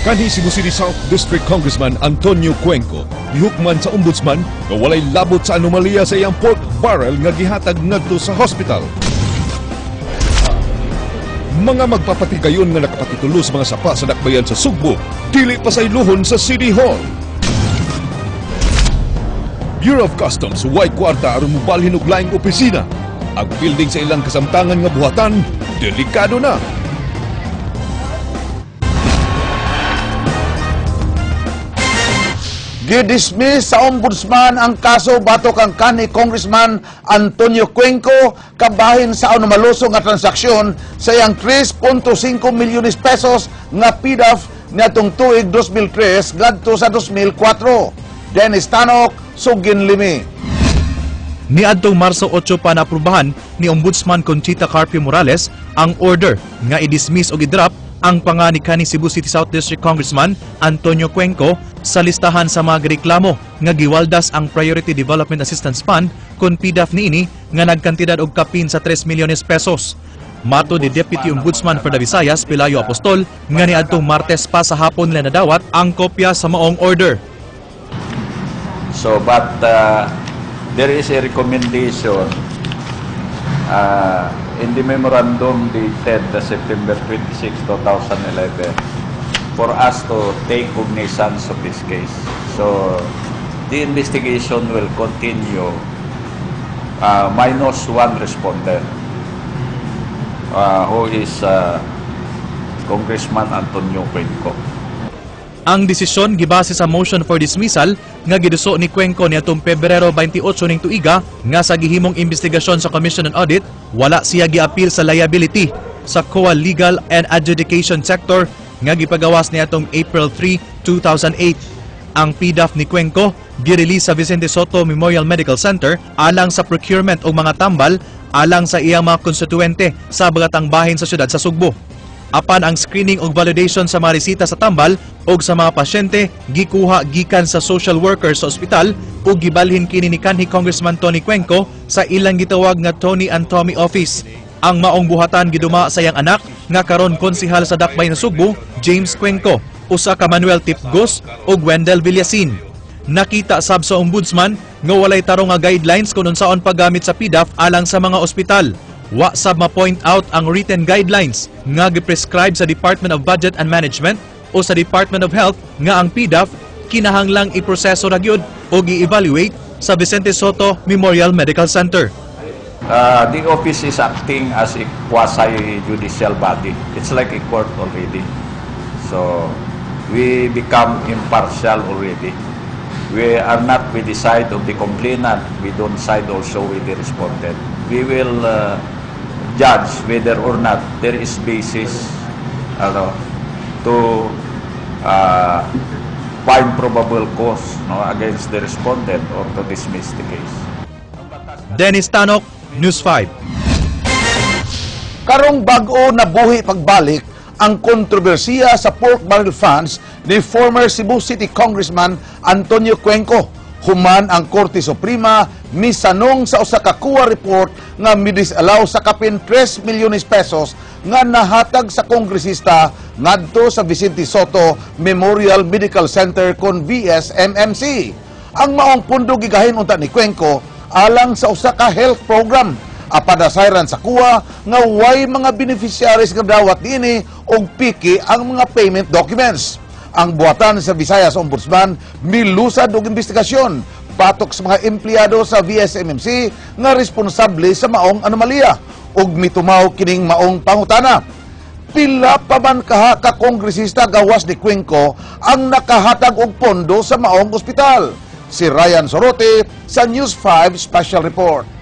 Kanhi Cebu City South District Congressman Antonio Cuenco gihukman sa ombudsman nga walay labot sa anomalya sa iyang pork barrel nga gihatag ngadto sa hospital. Mga magpapatigayon nga nakapatitulo sa mga sapa sa dakbayan sa Sugbo, dili pasaylohon sa City Hall. Bureau of Customs way kwarta aron mobalhin og laing opisina. Ang building sa ilang kasamtangan nga buhatan, delikado na. Gidismiss sa ombudsman ang kaso batok ang kanhi Congressman Antonio Cuenco kabahin sa anomaluso nga transaksyon sa iyang 3.5 milyones pesos nga PDAF niadtong tuig 2003 ngadto sa 2004. Dennis Tanok, Sugin Limi. Niadtong Marso 8 pa naaprubahan ni Ombudsman Conchita Carpio Morales ang order nga i-dismiss o i-drop ang panga ni kanhi Cebu City South District Congressman Antonio Cuenco sa listahan sa mga reklamo nga giwaldas ang Priority Development Assistance Fund kon PDAF niini nga nagkantidad og kapin sa 3 milyones pesos. Mato ni Deputy Ombudsman for the Visayas, Pelayo Apostol, nga niadtong Martes pa sa hapon nila nadawat ang kopya sa maong order. So, but there is a recommendation in the memorandum dated September 26, 2011 for us to take cognizance of this case. So, the investigation will continue minus one respondent who is Congressman Antonio Cuenco. Ang desisyon gibase sa motion for dismissal nga giduso ni Cuenco niadtong Pebrero 28 ning tuiga nga sa gihimong investigasyon sa Commission on Audit wala siya giapil sa liability sa COA Legal and Adjudication Sector nga gipagawas niadtong April 3, 2008. Ang PDAF ni Cuenco girelease sa Vicente Sotto Memorial Medical Center alang sa procurement og mga tambal alang sa iyang mga konstituente sa bagatang bahin sa syudad sa Sugbo. Apan ang screening ug validation sa mga resita sa tambal ug sa mga pasyente gikuha gikan sa social workers sa ospital ug gibalhin kini ni kanhi Congressman Tony Cuenco sa ilang gitawag nga Tony and Tommy office. Ang maong buhatan giduma sa iyang anak nga karon konsehal sa Dakbay na Sugbo, James Cuenco, usa ka Manuel Tipgos ug Wendell Villasin. Nakita sab sa ombudsman nga walay tarong nga guidelines kung unsaon paggamit sa PDAF alang sa mga ospital. Wa sab ma-point out ang written guidelines nga gi-prescribe sa Department of Budget and Management o sa Department of Health nga ang PDAF kinahanglang iproseso ra gyud o gi-evaluate sa Vicente Sotto Memorial Medical Center. The office is acting as a quasi-judicial body. It's like a court already. So, we become impartial already. We are not with the side of the complainant. We don't side also with the respondent. We will judge whether or not there is basis to find probable cause, no, against the respondent or to dismiss the case. Dennis Tanok, News 5. Karong bag-o na buhi pagbalik ang kontrobersiya sa pork barrel funds ni former Cebu City Congressman Antonio Cuenco. Human ang Korte Suprema misanong sa usa ka COA report nga midisallow sa kapin 3 milyones pesos nga nahatag sa kongresista ngadto sa Vicente Sotto Memorial Medical Center kon VSMMC. Ang maong pundo gigahin unta ni Cuenco alang sa usa ka health program. Apan nasayran sa COA nga way mga beneficiaries nga dawat niini og piki ang mga payment documents. Ang buhatan sa Visayas Ombudsman milusad og investigasyon batok sa mga empleyado sa VSMMC nga responsable sa maong anomalya ug mitumaw kining maong pangutana. Pila pa man kaha ka kongresista gawas ni Cuenco ang nakahatag og pondo sa maong ospital? Si Ryan Sorote sa News 5 Special Report.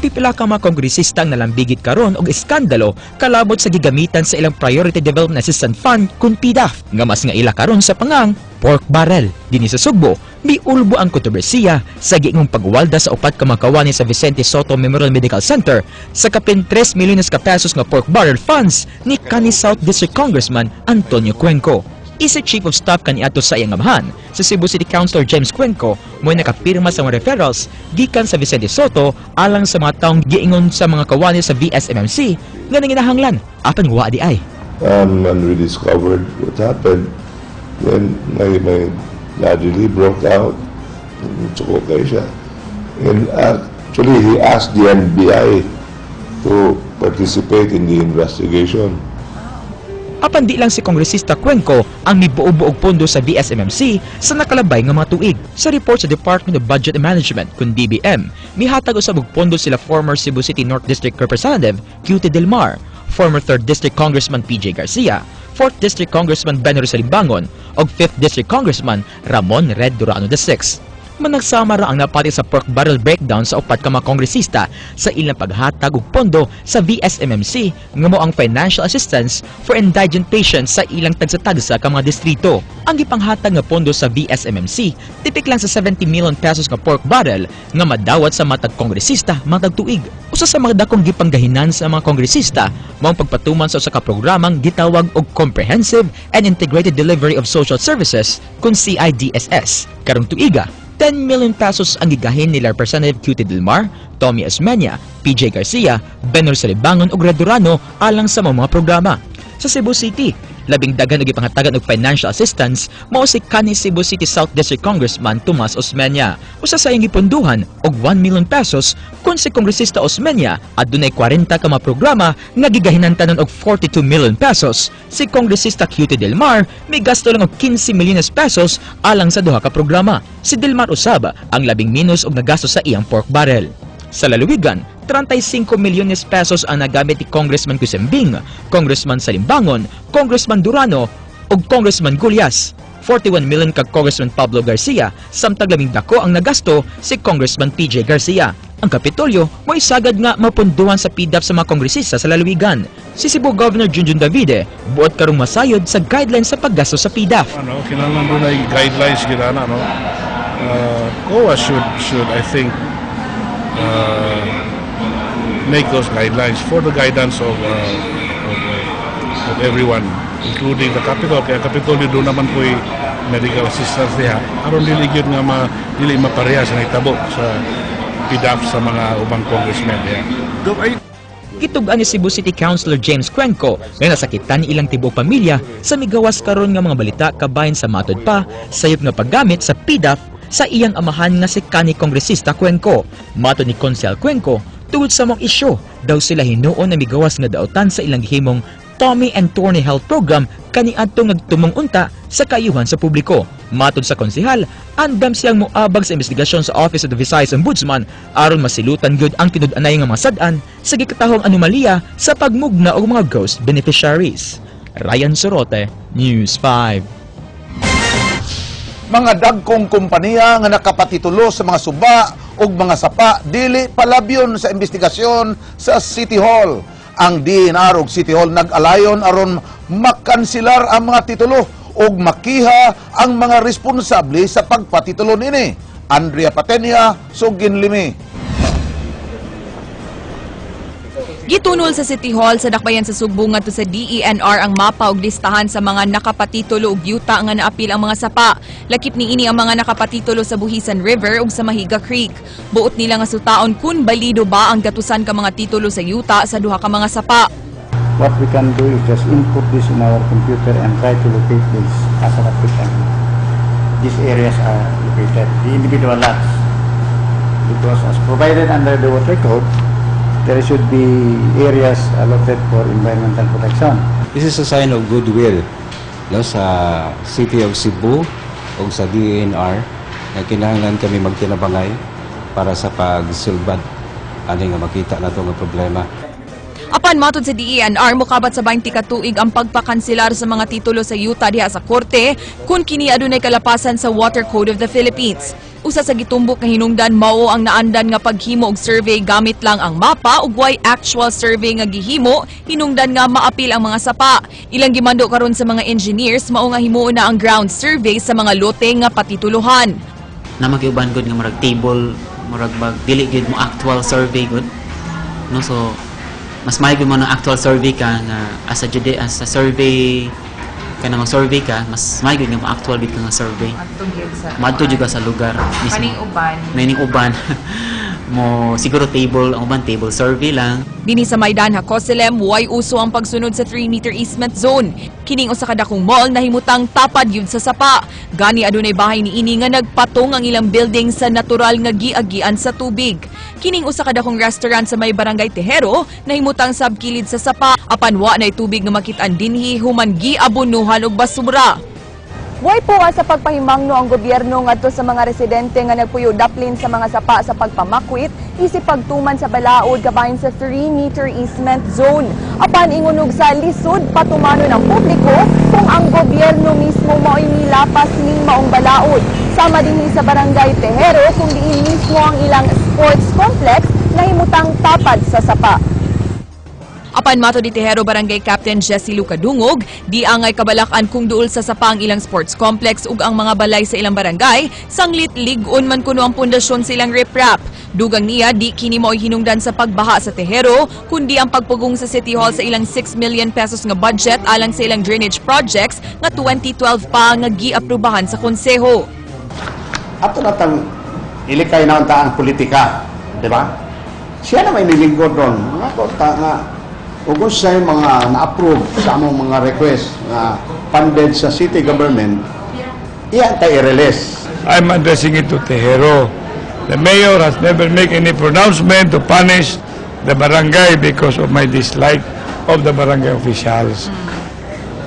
Pipila ka mga kongresista ang nalambigit karon og iskandalo kalabot sa gigamitan sa ilang Priority Development Assistance Fund kun PDAF nga mas nga ila karon sa pangang pork barrel. Dinhi sa Sugbo, miulbo ang kontrobersiya sa giingong pagwalda sa upat ka mga kawani sa Vicente Sotto Memorial Medical Center sa kapin 3 milyones ka pesos nga pork barrel funds ni kanhi South District Congressman Antonio Cuenco. Isa Chief of Staff kaniadto sa iyang amahan, sa Cebu City Councilor James Cuenco, mo'y nakapirma sa mga referrals gikan sa Vicente Sotto alang sa mga taong giingon sa mga kawani sa VSMMC nga nanginahanglan apan wa di ay. And we discovered what happened. Then my daddy really broke out. Suko kaayo siya. And actually, he asked the NBI to participate in the investigation. Apan di lang si Kongresista Cuenco ang mibuo-buog pondo sa VSMMC sa nakalabay nga mga tuig. Sa report sa Department of Budget and Management kun DBM, mihatag usab og pondo sila former Cebu City North District Representative Cutie Del Mar, former 3rd District Congressman PJ Garcia, 4th District Congressman Benhur Salimbangon, ug 5th District Congressman Ramon Red Durano VI. Managsama ra ang napati sa pork barrel breakdown sa upat ka mga kongresista sa ilang paghatag og pondo sa VSMMC nga mao ang financial assistance for indigent patients sa ilang tagsa-tagsa ka mga distrito. Ang gipanghatag nga pondo sa VSMMC tipik lang sa 70 million pesos nga pork barrel nga madawat sa matag kongresista matag tuig. Usa sa mga dakong gipanggahinan sa mga kongresista mao ang pagpatuman sa usa ka programang gitawag og Comprehensive and Integrated Delivery of Social Services kun CIDSS. Karong tuiga, 10 million pesos ang gigahin nila Representative Cutie Del Mar, Tommy Osmeña, PJ Garcia, Benhur Salimbangon ug Red Durano alang sa mga programa. Sa Cebu City, labing daghan og gipanghatagan og financial assistance mao si kanhi Cebu City South District Congressman Tomas Osmeña. Usa sa iyang giponduhan og 1 million pesos kun si Kongresista Osmeña adunay 40 ka mga programa nga gigahinan tanan og 42 million pesos. Si Kongresista Cutie Del Mar may gasto lang og 15 milyones pesos alang sa duha ka programa. Si Del Mar usab ang labing minus og nagasto sa iyang pork barrel. Sa lalawigan, 35 milyones pesos ang nagamit ni Congressman Cusimbing, Congressman Salimbangon, Congressman Durano ug Congressman Gullas. 41 million kag Congressman Pablo Garcia, samtang labing dako ang nagasto si Congressman PJ Garcia. Ang Kapitolyo mo'y sagad nga mapunduhan sa PDAF sa mga kongresista sa lalawigan. Si Cebu Governor Junjun Davide buot karong masayod sa guidelines sa paggasto sa PDAF. Ano, kinahanglan dunay guidelines gid ana, no. COA should, I think, make those guidelines for the guidance of everyone, including the Capitol. Kay ang Capitolyo duna man po'y medical assistance diha aron dili gyud nga dili mapareha sa nahitabo sa PDAF sa mga ubang congressmen diha. Gitug-an ni Cebu City Councilor James Cuenco nga nasakitan ni ilang tibuok pamilya sa migawas karon nga mga balita kabahin sa matod pa sayop nga paggamit sa PDAF sa iyang amahan nga si kanhi Kongresista Cuenco. Matod ni Konsehal Cuenco, tungod sa maong isyu, daw sila hinuon na migawas nga daotan sa ilang gihimong Tommy and Tony Health Program kaniadtong nagtumong unta sa kaayuhan sa publiko. Matod sa konsehal, andam siyang moabag sa investigasyon sa Office of the Visayas Ombudsman aron masilutan gyud ang tinud-anay nga mga sad-an sa gikatahong anomalya sa pagmugna og mga ghost beneficiaries. Ryan Sorote, News 5. Mga dagkong kompanya nga nakapatitulo sa mga suba ug mga sapa dili palabyon sa investigasyon sa City Hall. Ang DENR ug City Hall nag-alayon aron makansilar ang mga titulo ug makiha ang mga responsable sa pagpatitulo nini. Andrea Patenia, Sugin Limi. Gitunol sa City Hall sa dakbayan sa Sugbo ngadto sa DENR ang mapa ug listahan sa mga nakapatitulo og yuta nga naapil ang mga sapa. Lakip niini ang mga nakapatitulo sa Buhisan River ug sa Mahiga Creek. Buot nila nga sutaon kun balido ba ang gatusan ka mga titulo sa yuta sa duha ka mga sapa. What we can do is just input this in our computer and try to locate this as an applicant. These areas are located, the individual lots. Because as provided under the water code, there should be areas allotted for environmental protection. This is a sign of goodwill, no, sa City of Cebu o sa DENR na kinahanglan kami magtinabangay para sa pagsulbad ani nga makita nato nga problema. Apan matod sa DENR, mukabat sa 20 ka tuig ang pagpakanselar sa mga titulo sa yuta diha sa korte kung kini adunay kalapasan sa Water Code of the Philippines. Usa sa gitumbok nga hinungdan mao ang naandan nga paghimo og survey gamit lang ang mapa ug way actual survey nga gihimo hinungdan nga maapil ang mga sapa. Ilang gimando karon sa mga engineers mao nga himuon na ang ground survey sa mga lote nga patituluhan. Na magiuban gud nga murag table, murag bag dili gyud mo actual survey gud, no? So mas maayo gyud mo ng actual survey ka nga as a survey ka na survey ka, mas maayo gyud nga mo actual gyud ka nga survey. Adto gyud sa Madto jud ka sa lugar mismo. Kaning uban. Kaning uban. Mo siguro table, ang uban table survey lang. Dinhi sa Maidan Jacoselem, way uso ang pagsunod sa 3-meter easement zone. Kining usa ka dakong mall nahimutang tapad yun sa sapa. Gani adunay bahay niini nga nagpatong ang ilang building sa natural nga giagian sa tubig. Kining usa ka dakong restaurant sa may Barangay Tejero nahimutang sabkilid sa sapa, apan wa nay tubig nga makit-an dinhi human giabunuhan og basura. Way puwa sa pagpahimangno ang gobyerno ngadto sa mga residente nga nagpuyo daplin sa mga sapa sa pagpamakwit isip pagtuman sa balaod kabahin sa 3-meter easement zone. Apan ingunog sa lisod patumanon ang publiko kung ang gobyerno mismo mao'y milapas ning maong balaod. Sama dinhi sa Barangay Tejero, kung diin mismo ang ilang sports complex nahimutang tapad sa sapa. Apan matod ni Tejero Barangay Captain Jesse Luca Dungog, di angay kabalakan kung duol sa sapa ang ilang sports complex ug ang mga balay sa ilang barangay, sanglit lig-on man kuno ang pundasyon sa ilang riprap. Dugang niya, di kini mao'y hinungdan sa pagbaha sa Tejero, kundi ang pagpugong sa City Hall sa ilang 6 million pesos nga budget alang sa ilang drainage projects nga 2012 pa nga giaprubahan sa konseho. Ato na tang ilikay na unta ang politika, di ba? Siya na may nilingkod doon. Mga konta nga, ug unsay mga na-approve sa among mga request nga funded sa city government, iyan tay i-release. I'm addressing it to Tejero. The mayor has never made any pronouncement to punish the barangay because of my dislike of the barangay officials.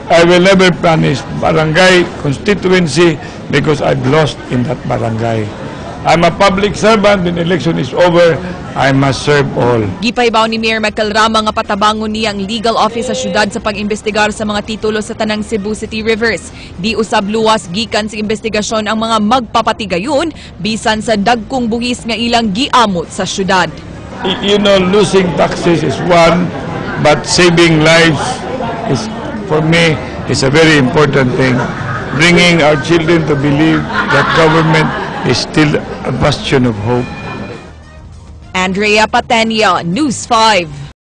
I will never punish barangay constituency because I've lost in that barangay. I'm a public servant. When election is over, I must serve all. Gipahibaw ni Mayor Michael Rama nga patabangon niya ang legal office sa syudad sa pag-imbestigar sa mga titulo sa tanang Cebu City Rivers. Di usab luwas gikan sa investigasyon ang mga magpapatigayon bisan sa dagkong buhis nga ilang giamot sa syudad. Losing taxes is one, but saving lives is, for me, is a very important thing. Bringing our children to believe that government is still a bastion of hope. Andrea Patenia, News 5.